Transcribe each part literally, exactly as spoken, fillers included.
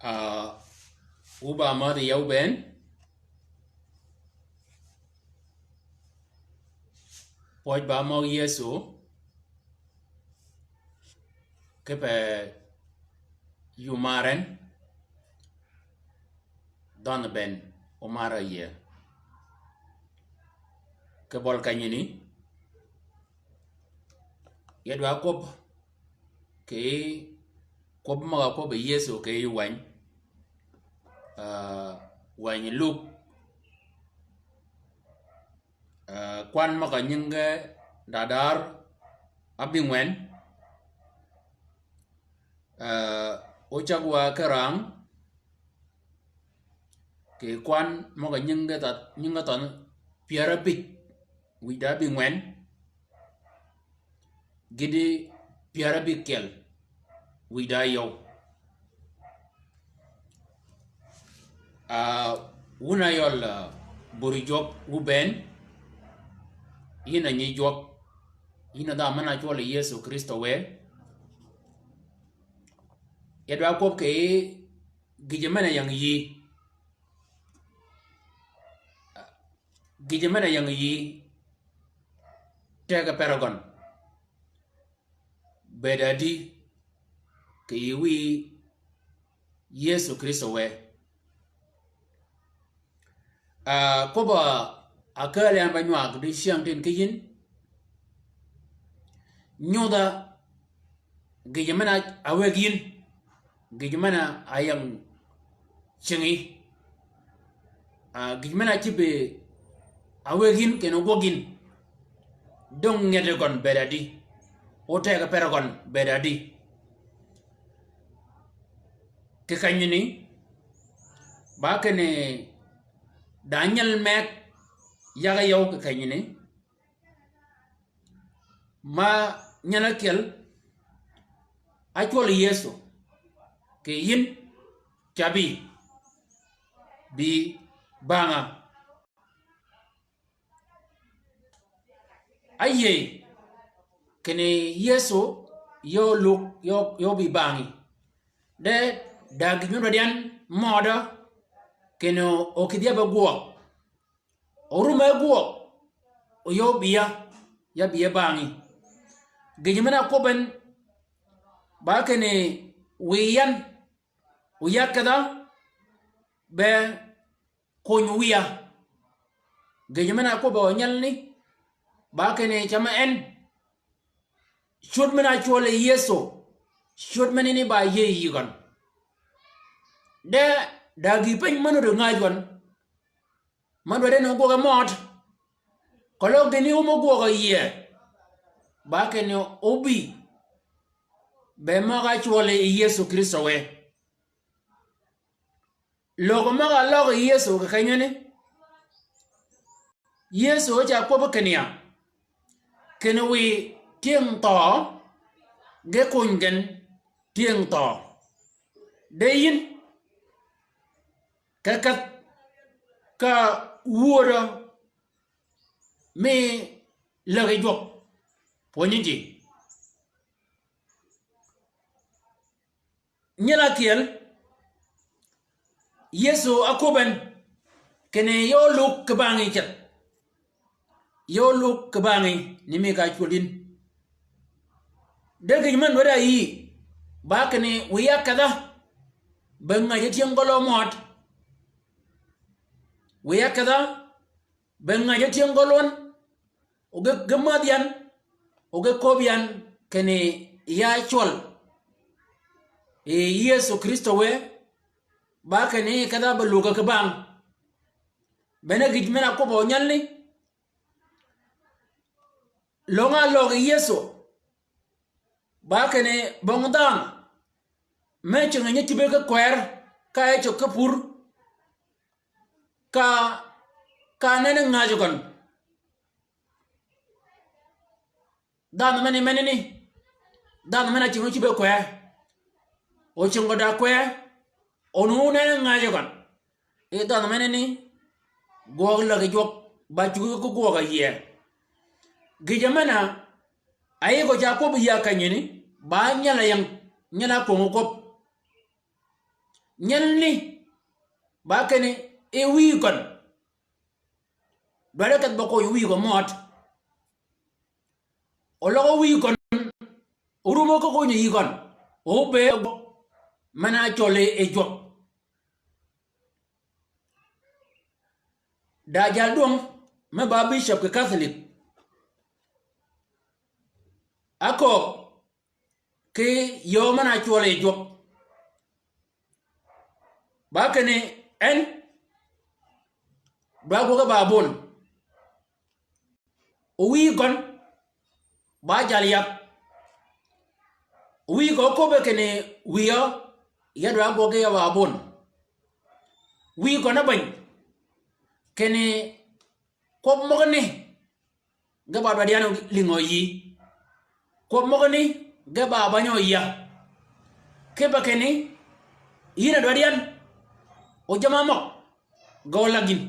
Ah, wu ba mädhi yøw bënn. Pwøj ba møg Yëso, kipe yï omar en, dhønh bënn omar yïe. Kì bøl kenyini, ya dwa kwøb kì kwøb møg-a kwøb Yëso kì wänyi. Ah, wänyi Luk. Ah, kwan møg-a nyinge dadar abingwen. Ah, ócäg wa ki rang kì kwan møg-a nyinge tha-, nyinge thønh pyär abïj wïj da abingwen. Gïti pyär abïkyel wïj da yøw. Ah, wun a yøl, ah, buri jwøk wu bënn, yïn a nyi jwøk, yïn a dha men-a cwøl Yëso Krïstø wë. Ya dwa kwøb kì gïjø men-a ying yï. Gïjø men-a ying yï, teg per gøn. Bëëd adi kì yï wiy Yëso Krïstø wë. Ah, kwøbb-a ákääl yan ba nywag di cyäng tin ki yïn. Nyodh-a gïjø men-a áwëg yïn, gïjø men-a áying cingi. Ah, gïjø men-a ácïb áwëg yïn kinni ógwøg yïn. Döng nget gøn bëëd adi. Óteg per gøn bëëd adi. Kì kenyini, ba kinni da nyel meg yag yøw kì kenyini. Ma nyel ákyel, ácwøl Yëso kì yïn, ca bï, bï bang-a. Áyïëy kinni Yëso yø lug, yø, yø bï bang-i. De da gïj mø dwaddi yan mødø kinni okïdhi ya be gwøg. Orum e gwøg, oyø bï ya, ya bï ya bang-i. Gïjø men-a ákwøb en, ba kinni wiy yan, oya kedha, be kony wiya. Gïjø men-a ákwøb onyelni, ba kinni cam en, cwöd men-a cwøl Yëso, cwöd menani ba yïëy yï gøn. De da gï peny mø nuti ngäj gøn. Mø dwaddi ni ógwøg e mød. Keløg gïni ómø gwøg yie. Ba kinni óbï. Be møg-a cwøl yi Yëso Krïstø wë. Lög møg-a løg Yëso kì kenyani. Yëso ca kwøb kinni ya. Kinni wiy tyëng thøø, ge kony gen tyëng thøø. De yïn, ke kedh ka wuödø mi lägi jwøk pwönyi ji. Nyel ákyel, Yëso ákwøb en, kinni yø lug kì bang-i ceth. Yø lug kì bang-i ni mi ka cwöl yïn. De gïj men dwaddi yï, ba kinni wiy ákedha, be ngäj tyëng gøl mød. Wiy ákedha, be ngäj tyëng gøl wøn. O ge, ge mädh yan, o ge köbbi yan, kinni ya cwøl yi Yëso Krïstø wë, ba kinni kedha be lugø kì bang. Bene gïj men-a ákwøb onyelni, löng-a løg Yëso, ba kinni bong dhanhø, me cingi nyi cïbe ki kwër, ka e cøg ki pur, ka, ka nenni ngäjø gøn. Dhanhø meni, menani. Dhanhø men-a cingi cïbe kwër. O cingi da kwër. O nu nenni ngäjø gøn. I dhanhø menani. Gwøg lägi jwøk. Ba cuggi ki gwøg a yie. Gïjø men-a. Ayi gø ca kwøb ya kenyini. Ba nyel-a ying. Nyel-a kwöngi kwøb. Nyelni, ba kinni, e wïyi gøn. Dwaddi kedh ba kony wïyi gøn mød. O løg wïyi gøn, o rumø ki kony yï gøn. O be men-a cwøl yi jwøk. Da jaldwøng me ba bishop kì Catholic. Ákööb ki yöö men-a cwøl yi jwøk. Ba kinni en, dwa gwøg e ba bun. O wïyi gøn, ba jal yath. O wïyi gøn köbbe kinni wïyø, ya dwa gwøg yi ya ba bun. Wïyi gøn ábëny, kinni kwøb møgani, ge ba dwaddi yan lïngø yï. Kwøb møgani, ge ba banyø yïa. Kipe kinni, yïn a dwaddi yan, o jamm-a møg, ge o lagin.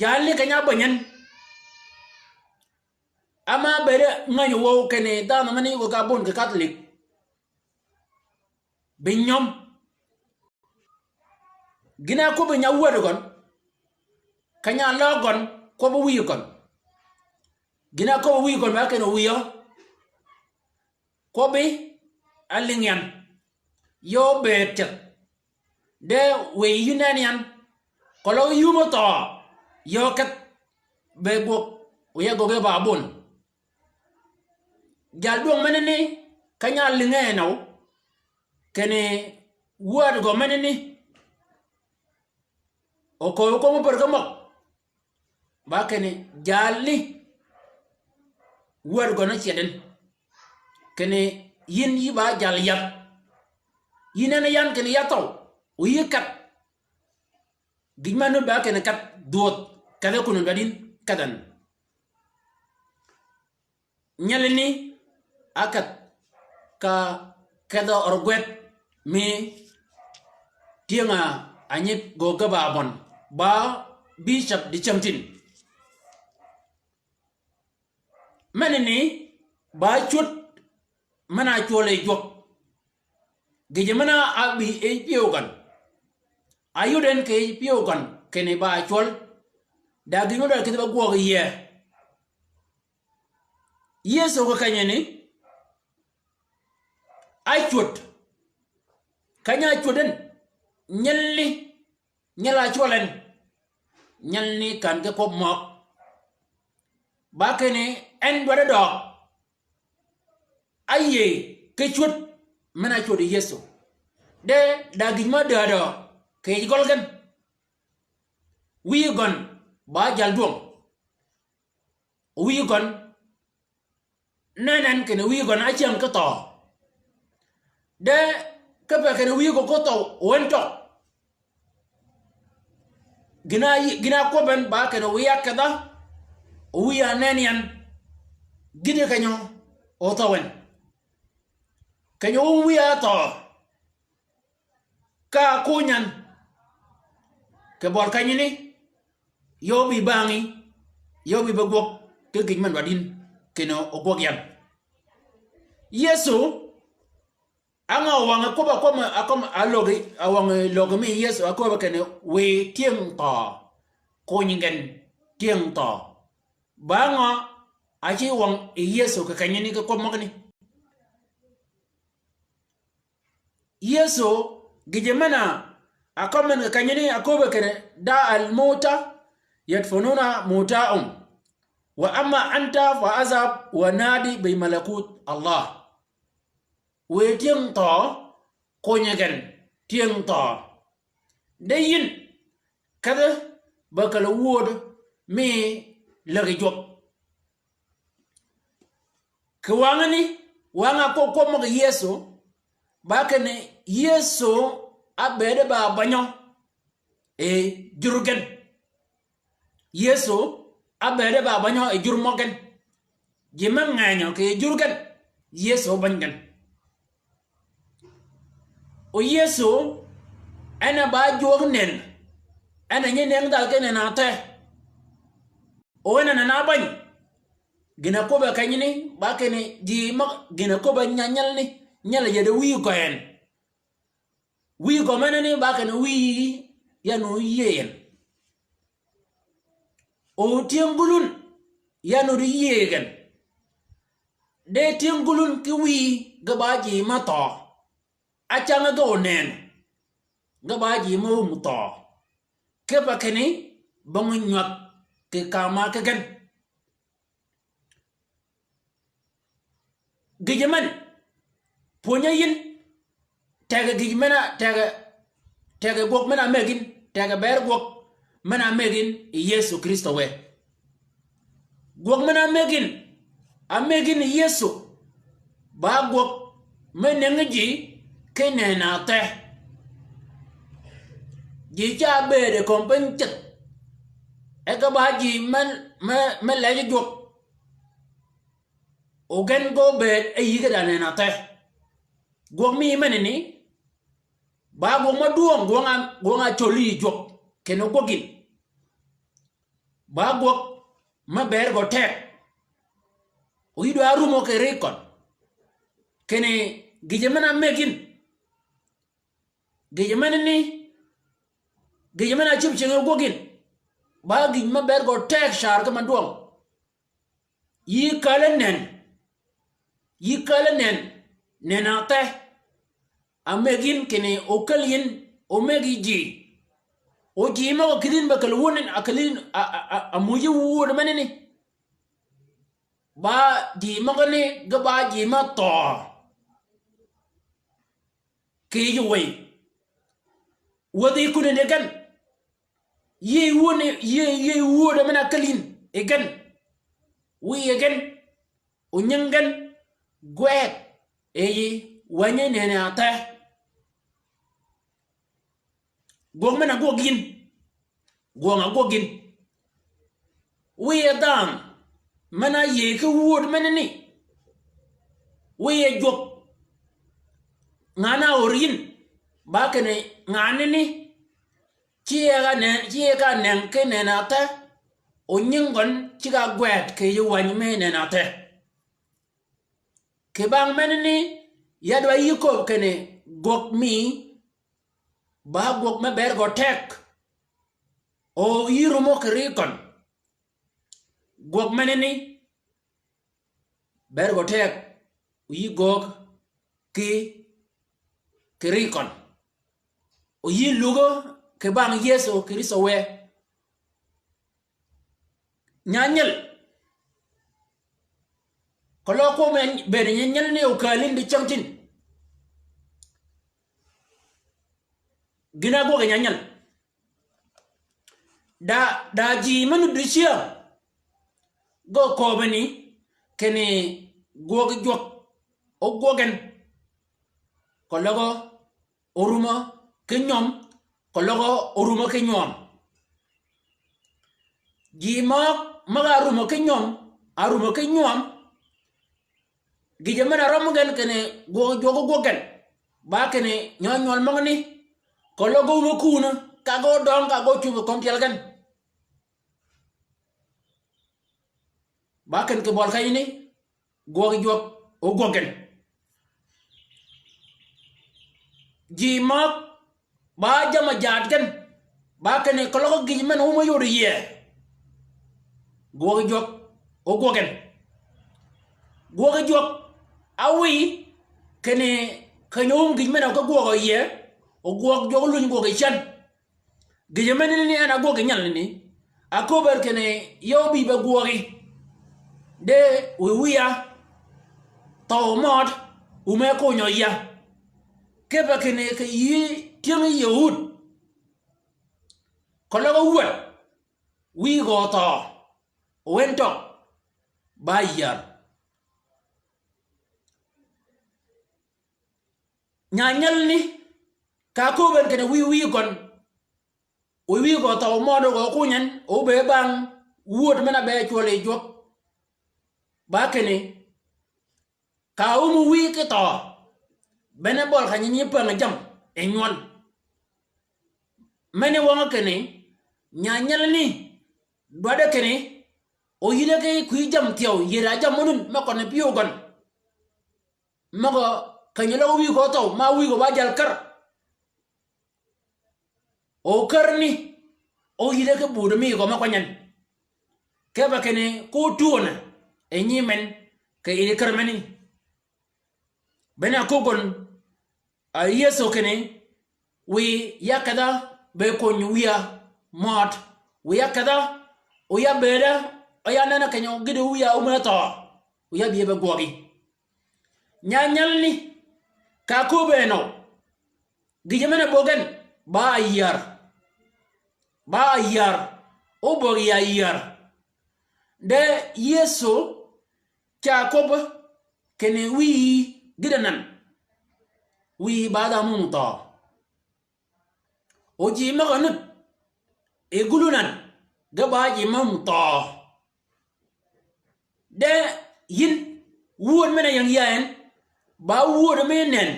Jalni keny-a ábëny en. Ama bëëde ngänyi wøw kinni dhanhø meni wø ka bun kì Catholic. Bi nyøm. Gïn-a áköbbi nya wäd gøn, keny-a løøg gøn, kwøbbi wïyi gøn. Gïn-a áköbbi wïyi gøn ba kinni wïyø. Kwøbbi, álïng yan. Yø bëëd ceth. De wiy yï nen yan. Keløg yï yum óthøø. Yø kedh. Be gwøg. O ya gwøg yi ba bun. Jaldwøng menani, keny-a álïnge enøw. Kinni wäd gø menani. O kööb kömi pär ki møg. Ba kinni jalni wäd gøn ácyed en. Kinni yïn yï ba jal yath. Yïn en yan kinni yathøw. O yï kedh. Gïj men nuti ba kinni kedh dhwödh. Kedhe kun dwaddi yïn kedh en. Nyelini ákedh ka kedhø ørgwed mi tyëng-a nyig gø ge ba bøn. Ba bishop dicängtïn. Menani ba cwöd men-a cwøl yi jwøk. Gïjø men-a ábï yij pyëw gøn. Áyod en kì yij pyëw gøn kinni ba cwøl. Da gïn mø dwaddi kïdhi ba gwøg yie. Yëso kì kenyani, ácwöd. Keny-a ácwöd en, nyelni, nyel-a cwøl en, nyelni kän ki kwøb møg. Ba kinni en dwaddi døøg. Áyïëy ki cwöd men-a cwöd yi Yëso. De da gïj mø däädø kì yij gøl gen. Wïyi gøn ba jal dwøng. Wïyi gøn, nen en kinni wïyi gøn ácäng ki thøø. De kipe kinni wïyi gø ki thøø, o en tø. Gïn-a, gïn-a kwøb en ba kinni wïya kedha, o wïya nen yan. Gïti kenyø, o thøw en. Kenyø wun wïya thøø. Ka ákony yan. Kì bøli kenyani, yø bï bängi, yø bï be gwøg, ki gïj men dwaddi yïn, kinni o gwøg yan. Yëso, á ngø wang-a kwøb-a kwøb-a, a kwøb-a, a løgi, a wang-a løgi mi Yëso, a kwøb-a kinni wiy tyëng thøø, kony gen tyëng thøø. Ba ngø, a ci wang yi Yëso kì kenyani ki kwøb møgani. Yëso, gïjø men-a, a kømmi kenyani a köbbi kinni, da al mauta yadfununa mautahum. Wa amma anta fa adhhab wa nadi bi malakut Allah. Wiy tyëng thøø, kony gen, tyëng thøø. De yïn, kedhi, ba källi wööd, mi lägi jwøk. Kì wangani, wang-a kwøb-kwøb møg-a Yëso, ba kinni Yëso ábëëde ba banyø, e jur gen. Yëso ábëëde ba banyø e jur møg gen. Ji me ngenyø kì jur gen, Yëso bany gen. O Yëso, en a ba jwøk nen, en a nyi nen dhal ki nen-a the. O en a nen-a bany. Gïn-a kwøbbe kenyani, ba kinni ji møg gïn-a kwøbbe nya nyelni, nyel-a yede wïyi gø en. Wïy gø menani ba kinni wïy yan óyiey gen. O tyëng gulun yan óyiey gen. De tyëng gulun ki wïy ge ba ji me thøø. Acang ge oneno. Ge ba ji me óum thøø. Kipe kinni bong nywag kì kama ki gen. Gïjø men, pwönyi yïn, tege gïj men-a, tege, tege gwøg men-a ámëggi yïn, tege bër gwøg men-a ámëggi yïn yi Yëso Krïstø wë. Gwøg men-a ámëggi yïn, ámëggi yïn yi Yëso, ba gwøg me nëngi ji ki nënathe. Ji ca bëëde kömi piny ceth, e ge ba ji me, me, me lejji jwøk. O gen gø bëëd e yïge da nënathe. Gwøg mi menani, ba gwøg mø dwøng, gwøng a, gwøng a cøl yi jwøk, kinni ogwøg yïn. Ba gwøg me bër gø teg. O yï dwa rumo kì ri køn. Kinni gïjø men-a ámëggi yïn. Gïjø menani, gïjø men-a ácïb cingi ogwøg yïn. Ba gïj me bër gø teg car ki me dwøng. Yï käl-a nen, yï käl-a nen, nënathe. Ámëggi yïn kinni okäl yïn, omëggi ji. O ji møg-a kïdhi yïn be käl wun, a käl yïn, a, a, a, a muji wud menani. Ba ji møgani ge ba ji me thøø. Kì yij wëy. Wäthi kunani gen. Yïëy wun, yïëy, yïëy wud men-a ákäl yïn yi gen. Wiy yi gen. O nying gen. Gwed. Yi wänyi nënathe. Gwøg men-a ágwøg yïn. Gwøng-a ágwøg yïn. Wiy yi dhanhø men-a áyïëy ki wud menani. Wiy yi jwøk. Ngan-a áör yïn. Ba kinni nganani. Ci e ka nen, ci e ka nen ki nënathe. O nying gøn ceg-a gwed kì yij wänyi me nënathe. Kì bang menani, ya dwa yï köbbi kinni gwøg mi, ba gwøg me bër gø teg. O yï rumo kì ri køn. Gwøg menani, bër gø teg. O yï göög ki, kì ri køn. O yï lugø kì bang Yëso Krïstø wë. Nyanyel. Keløg kwøb men bene nyanyel ni okäl yïn di cängtïn. Gïn-a ágwøg nyanyel. Da, da ji men-a ódhi cyäng. Ge köbbi ni, kinni gwøg jwøk. Ógwøg gen. Keløg orumø ki nyøm, keløg orumø ki nywøm. Ji møg, møg-a árumø ki nyøm, árumø ki nywøm. Gïjø men-a rømmi gen kinni gwøg jwøk ógwøg gen. Ba kinni nywøl nywøl møgani. Keløg óumø kunø, ka ge ódøng, ka ge ócub kömi tyel gen. Ba kinni kì bøli kenyani, gwøg jwøk, ógwøg gen. Ji møg, ba jamm-a jaad gen. Ba kinni keløg gïj men-a óumø yod yie. Gwøg jwøk, ógwøg gen. Gwøg jwøk, áwiy, kinni keny-a óum gïj men-a ki gwøg yie, o gwøg jwøk ólunyi gwøg yi cän. Gïjø menani en a gwøg nyalani. Aköbber kinni ya óbï be gwøgi. De wiy wiya. Thøw mød. Ume kunyø ya. Kipe kinni kì yï tyëng yie wud. Keløg ówäd. Wiy gø thøw. Wen tøg. Ba yär. Nyanyalani, ka köbben kinni wiy wiy gøn. Wiy wiy gø thøw mødø gø kuny en, o be bang, wud men-a be cwøl yi jwøk. Ba kinni, ka óum wiy ki thøw, bene bøl kany-a nyi päng jammì, yi nywøl. Meni wøng kinni, nyanyalani, dwaddi kinni, o yïddi ki kwï jammì thyew, yïddi jammì mø nun, me kønni pyëw gøn. Møg-a keny-a løg wiy gø thøw, ma wiy gø ba jal kär. O kär ni, o yïdhe ki buud mi gø me kwany en. Ke ba kinni ko tuon, e nyi men, ke yïdhi kär meni. Bene a köggon, a Yëso kinni, wiy ya kedha be kony wiya mød, wiy ya kedha, o ya bëëda, o ya nenni kenyo gïdhi wiya ómëë thøø, o ya bï be gwøgi. Nyanyalni, ka köbbi enø, gïjø men-a böggi en, ba áyïar. Ba áyïar, óböggi áyïar. De Yëso ca köbbi kinni wiyi gïdhanan, wiyi ba dha mum thøø. O ji møg-a nud, e gulu nan, ge ba ji mum thøø. De yïn, wuöd men-a ying ya en, ba wuöd mi nen,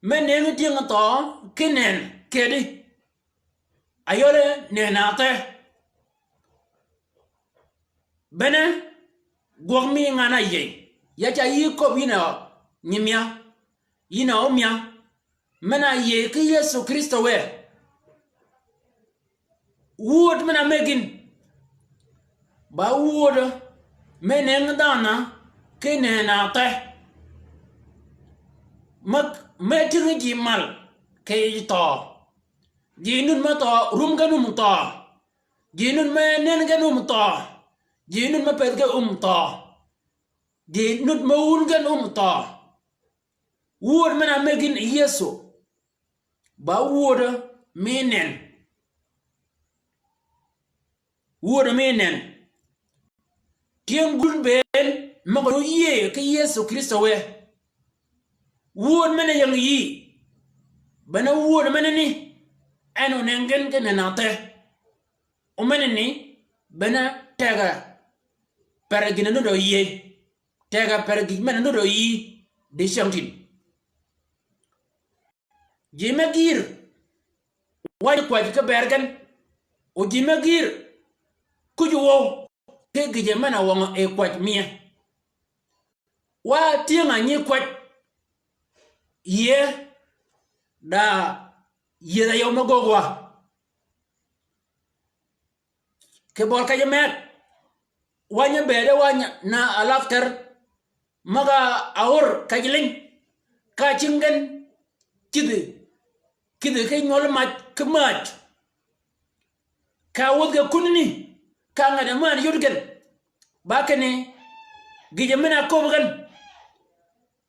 me nengi tyëng thøø, ki nen kedi, ayøle nen-a the. Bene, gwøg mi ngan-a áyïëy, ya ca yï köbbi yïn a nyimya, yïn a ómya, men-a áyïëy ki Yëso Krïstø wë. Wuöd men-a mëggi yïn, ba wuöd me nengi dhanhø ki nen-a the. Me, me tïngi ji mal kì yij thøø. Ji nud me thøø, rum gen um thøø. Ji nud me nen gen um thøø. Ji nud me pëth gen um thøø. Ji nud me wun gen um thøø. Wuöd men-a mëggi yïn Yëso, ba wuöd mi nen. Wuöd mi nen. Tyëng gul bënn, møg-a óyïëy ki Yëso Krïstø wë. Wuöd men-a ying yï, bene wuöd menani, en oneng gen ki nen-a the. O menani, bene tegø per gïn-a nudd-a óyïëy. Tegø per gïj men-a nudd-a óyïëy, dicängtïn. Ji me gïr, wa nyi kwäj ki bër gen. O ji me gïr, kuj wøw, ki gïjø men-a wøng e kwäj mie. Wa tyëng-a nyi kwäj, yie, da yïëdh-a yøw me göögwa. Kì bøli kej meg, wa nyi bëëde wa nyi na alafter, møg-a áör kej liny, ka cing gen, kïdhi, kïdhi ki nywøl mac ki mäj. Ka wädhi kì kunani, ka ngat-a männ yod gen. Ba kinni, gïjø men-a köbbi gen.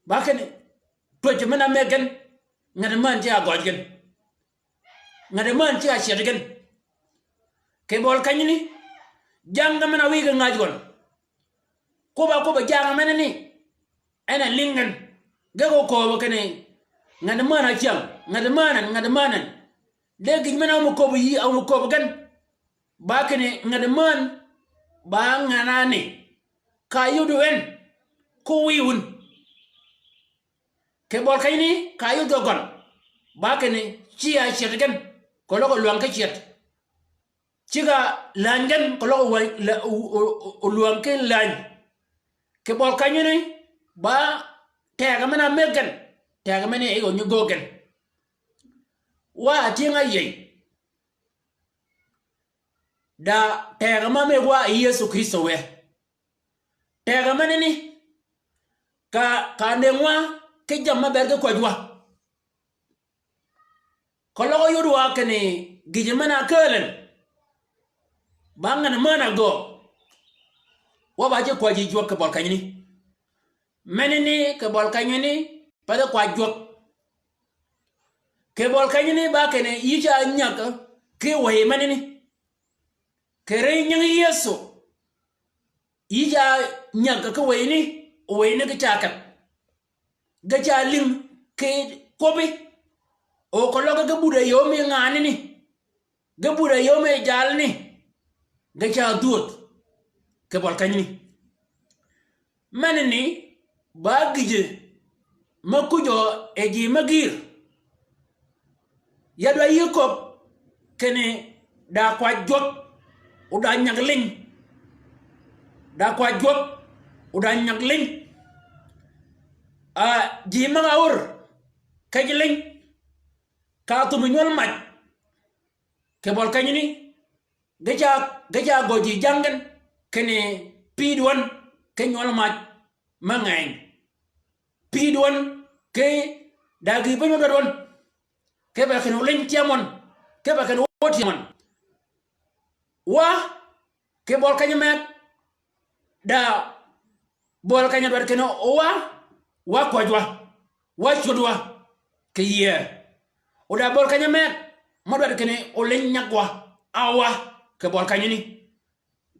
Ba kinni, twäjjø men-a mëggi gen, ngat-a männ ci a gøj gen. Ngat-a männ ci a cyäd gen. Kì bøli kenyani, jang ge men-a wïj ge ngäj gøn. Kwøbb-a kwøbb-a jang menani, en a lïng gen. Ge ko kööbø kinni, ngat-a männ a cyäng, ngat-a männ en, ngat-a männ en. De gïj men-a ámu köbbi yï, ámu köbbi gen. Ba kinni ngat-a männ, ba ngan-a ni, ka yod en, ko wiy wun. Kì bøli kenyani, ka yod gøn. Ba kinni, ci a cyäd gen, keløg a lwäng ki cyäd. Cigg-a läny gen, keløg a wä-, lä-, o, o, o, o lwäng ki läny. Kì bøli kenyani, ba tegø men-a mëggi gen, tegø men-a yij gø nyi göög gen. Wa atyëng-a áyïëy. Da tegø ma mëgg wa yi Yëso Krïstø wë. Tegø menani, ka, ka nëng wa, ki jammì me ber ki kwäjji wa. Keløg yod wa kinni gïjø men-a ákääl en. Ba ngan-a männ a göög. Wa ba ji kwäjji jwøk kì bøli kenyani. Menani kì bøli kenyani, pathi kwäjji jwøk. Kì bøli kenyani ba kinni yï ca nyäg ki wëy menani. Kì ri nyingi Yëso. Yï ca nyäg ki wëyni, wëyni ge ca kedh. Ge ca lïng ki kwøbbi. O keløg ge budd-a yöö mi nganani. Ge budd-a yöö mi jalani. Ge ca dhwödh. Kì bøli kenyani. Menani ba gïjø me kujø e ji me gïr. Ya dwa yï köbbi kinni da kwäjji jwøk, o da nyäg liny. Da kwäjji jwøk, o da nyäg liny. A, ji møg-a áör kej liny. Ka thum nywøl mac. Kì bøli kenyani, ge ca, ge ca gø ji jang gen, kinni pïdh wøn, ki nywøl mac, me ngeny. Pïdh wøn, ki da gïï piny me dwaddi wøn. Kipe kinni oliny tyam wøn, kipe kinni ótyam wøn. Wa, kì bøli keny meg, da bøli keny dwaddi kinni owa, wa kwäjji wa, wa cuddi wa, kì yïëy. O da bøli keny meg, me dwaddi kinni oliny nyag wa, a wa, kì bøli kenyani.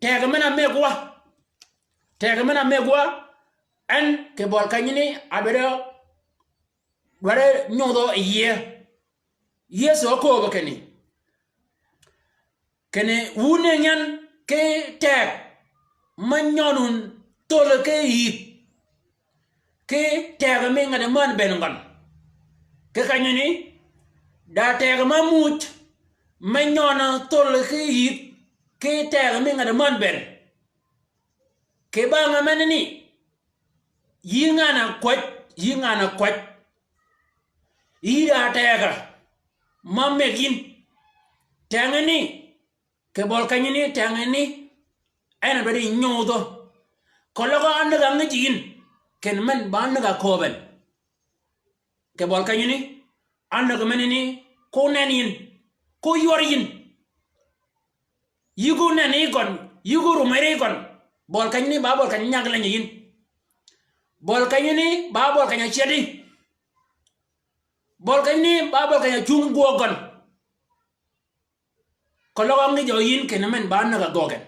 Tegø men-a mëgg wa. Tegø men-a mëgg wa, en kì bøli kenyani a dwaddi, dwaddi nyodhø yi yïëy. Yëso ákööbø kinni, kinni wun e nyan ki teg me nyøn wun thöli ki yïth, ki tegø mi ngat-a männ bënn gøn. Kì kenyani, da tegø me muj me nyøn thöli ki yïth, ki tegø mi ngat-a männ bënn. Kì bang-a menani, yï ngan-a kwäj, yï ngan-a kwäj. Yï da tegø ma mëgg yïn. Tegani, kì bøli kenyani, tegani, en a dwaddi nyodhø. Keløg ánäg-a ngäj yïn, kinni men ba ánäg-a kööb en. Kì bøli kenyani, ánäg menani, ko nen yïn, ko ywør yïn. Yï ko nen yi gøn, yï ko rumeri yi gøn. Bøli kenyani, ba bøli keny-a nyag leny yi yïn. Bøli kenyani, ba bøli keny-a cyedi. Bøli kenyani, ba bøli keny-a cung gwøøg gøn. Keløg á ngijø yïn kinni men ba ánäg-a gøggi en.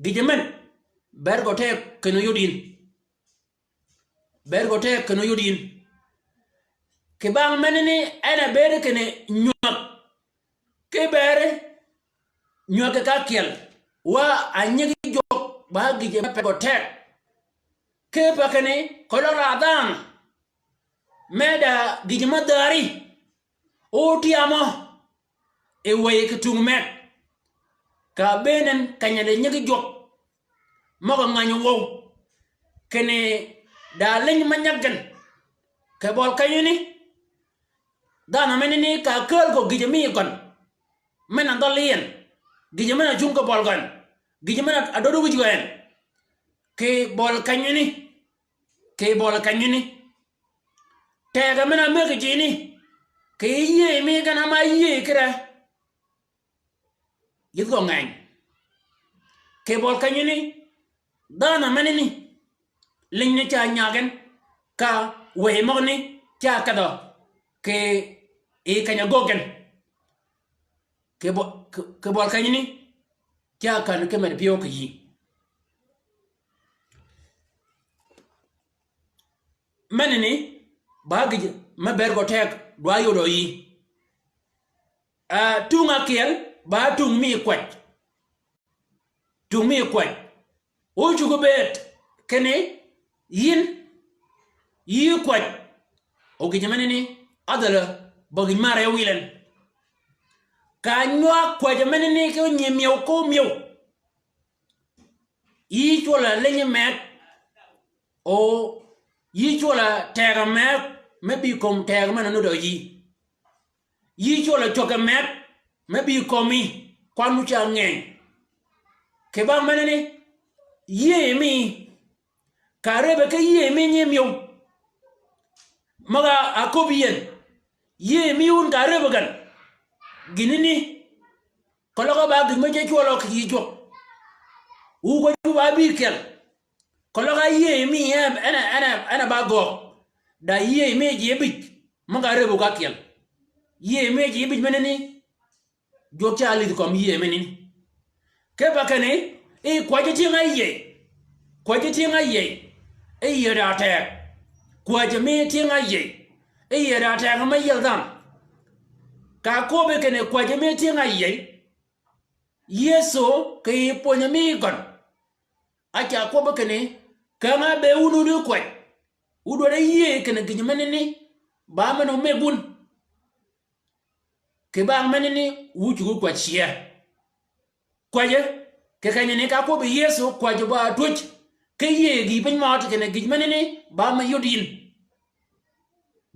Gïjø men, bëëd gø teg kinni óyod yïn. Bëëd gø teg kinni óyod yïn. Kì bang menani en a bëëd kinni nywäg. Ki bëëd nywäg ki ka ákyel. Wa a nyigi jwøk ba gïjø me bëëd gø teg. Kipe kinni keløg ra dhanhø me da gïjø me dhääri. Ótyamø yi wëy kì tung meg. Ka bëën en keny-a da nyigi jwøk møg-a ngäny wøw. Kinni da liny me nyag gen. Kì bøli kenyani, dhanhø menani ka kääl gø gïjø mi gøn. Men-a dhøli yi en. Gïjø men-a cung kì bøli gøn. Gïjø men-a döddi wïj gøn. Kì bøli kenyani. Kì bøli kenyani. Tegø men-a mëggi jini. Kì yïëy mi gen a ma yïëy kire. Yïdh gø ngeny. Kì bøli kenyani. Dhanhø menani. Liny ni ca nyag gen. Ka wëy møgani ca kedhø. Kì yi keny-a göggi gen. Kì bø-, kì, kì bøli kenyani. Ca kän ki med pyëw kì yï. Menani, ba gïj me bëëd gø teg dwa yodø yï. Ah, tung ákyel, ba tung mi kwäj. Tung mi kwäj. O cuggi bëëd, kinni, yïn, yï kwäj. O gïj menani, adhäl, ba gïj mär e wil en. Ka nywag kwäj menani ki onyi myëw ko myëw. Yï cwøl-a liny meg, o yï cwøl-a tegø meg, me bï kömi tegø men-a nudd yï. Yï cwøl-a cwäg meg, me bï kömi kwan-a ca ngeny. Kì bang menani, yïëy mi, ka árëbbe ki yïëy mi nyi myëw. Møg-a áköbbi yi en. Yïëy mi wun ka árëbbe gen. Gïnani. Keløg ba gïj me ce cwøl ø kì yij jwøk. Wu kwäj wu ba bï kyel. Keløg yïëy mi en, en, en, en ba göög. Da yïëy mi ji ábïj. Møg-a árëbbu ka kyel. Yïëy mi ji ábïj menani. Jwøk ca álïdhi kömi yïëy menani. Kipe kinni, i kwäjji tyëng-a yïëy. Kwäjji tyëng-a yïëy. I yïëy da teg. Kwäjji mi tyëng-a yïëy. I yïëy da teg me yiel dhanhø. Ka áköbbi kinni kwäjji mi tyëng-a yïëy. Yëso kì yij pwönyi mi gøn. A ca áköbbi kinni, käng-a ábëë wun wun kwäj. Wu dwaddi yïëy kinni gïj menani, ba men-a ómëggi wun. Kì bang menani wu cuggi kwäj cyee. Kwäjji, kì kenyani ka áköbbi Yëso kwäjji ba twöj, ki yïëy gïï piny mø ti kinni gïj menani ba me yod yïn.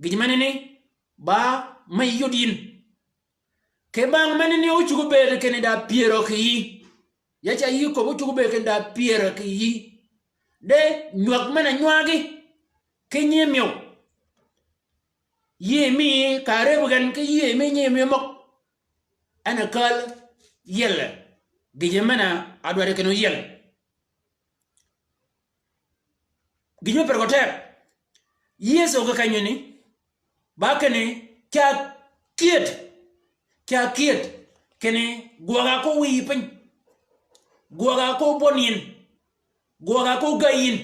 Gïj menani ba me yod yïn. Kì bang menani ócuggi bëëd kinni da pyërø kì yïí. Ya ca yï köbbi ócuggi bëëd kinni da pyërø kì yïí. De nywäg men-a nywagi ki nyimïw. Yïëy mi kà rëbbi gen ki yïëy mi nyimïw møg. En a kääl yiel. Gïjø men-a dwaddi kinni óyiel. Gïj me per gø teg. Yëso kì kenyani, ba kinni, ca kyëd, ca kyëd, kinni gwøga ko wïyi piny, gwøga ko bwøn yïn, gwøga ko gäy yïn.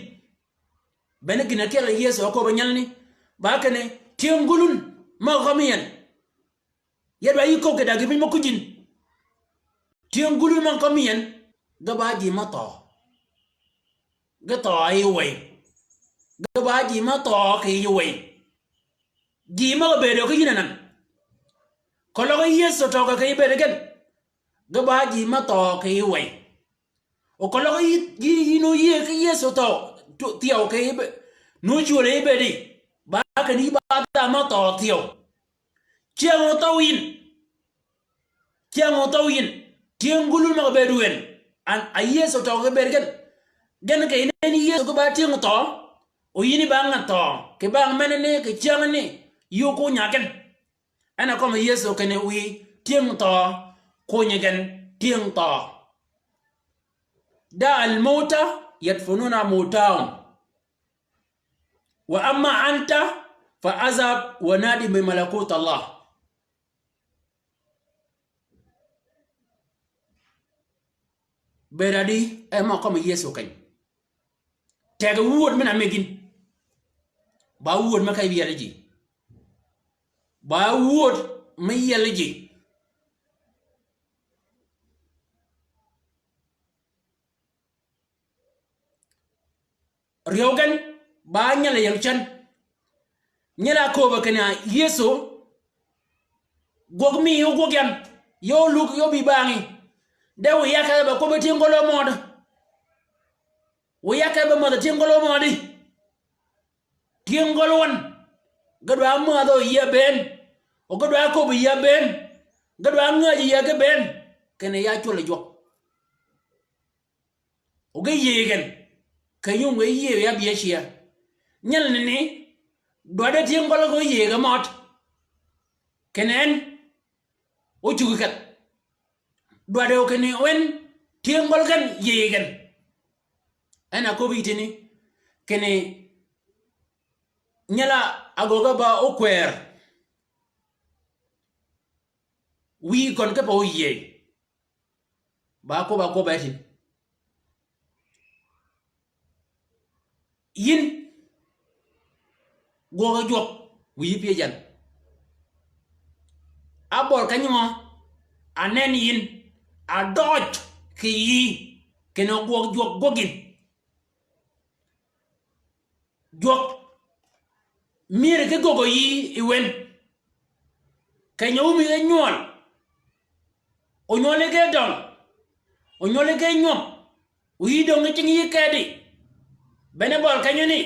Bene gïn-a ákyel Yëso áköbbi nyelani, ba kinni, tyëng gulun møg-a kømmi yi en. Ya dwaddi yï köbbi kì daggi piny mø kuj yïn. Tyëng gulun møg-a kømmi yi en, ge ba ji me thøø. Ge thøø yi wëy. Ge ba ji me thøø kì yij wëy. Ji møg-a bëëdø ki yïn anan. Keløg Yëso tøgø kì yij bëëd gen. Ge ba ji me thøø kì yij wëy. O keløg yï, yï, yïn óyïëy ki Yëso thøø, thyeu kì yij bëëd, ni ócwöle yij bëëdi. Ba kinni yï ba dhanhø me thøø thyeu. Cyäng óthøw yïn. Cyäng óthøw yïn. Tyëng gulun møg-a bëëd wen. An, a Yëso tøgø kì bëëd gen. Gen kì yïn en Yëso ge ba tyëng thøø. O yïn ba ngäd thøø. Kì bang menani kì cyängani. Yï ókuny-a gen. En a kømmi Yëso kinni wiy tyëng thøø. Kunyi gen tyëng thøø. دع الموتى يدفنون موتاهم. وأما أنت فاذهب ونادي بملكوت الله. Bëëd adi e mø kømmi Yëso keny. Teg wud men-a megin. Ba wud me ka yiel ji. Ba wud me yiel ji. Ryeew gen, ba nyal yi ying cen. Nyal-a kööbø kinni Yëso, gwøg mi ógwøg yan, ya ólug, ya óbï bangí. De wiy ya kedh be kwøbbi tyëng gøl ómødi. Wiy ya kedh be mädhi tyëng gøl ómødi. Tyëng gøl wøn. Ge dwa mädhø yï ábëën. O ge dwa köbbi yï ábëën. Ge dwa ngäjji yï ábëën. Kinni ya cwøl yi jwøk. O ge yïëy gen. Keny-a ómï ge yïëy ya bï ácïa. Nyal ni ni, dwaddi tyëng gøl ge óyïëy ge mød. Kinni en ócuggi kedh. Dwaddi o kinni en tyëng gøl gen yïëy gen. En a köbbi yï tïni. Kinni nyal-a ágöggi ba ókwër. Wiy køn kipe óyïëy. Ba kwøbb-a kwøbb-a tïn. Yïn gwøg jwøk wiy pyëj yan. Abøl keny ngø, anen yïn, adøøj kì yïí, kinni gwøg jwøk gwøg yïn. Jwøk myëddi ki göggi yïí yi wen. Keny-a ómï ge nywøl. Onywøli ge døng. Onywøli ge nywøb. O yï döng ki cingi yï kedi. Bene bøl keny-a ni,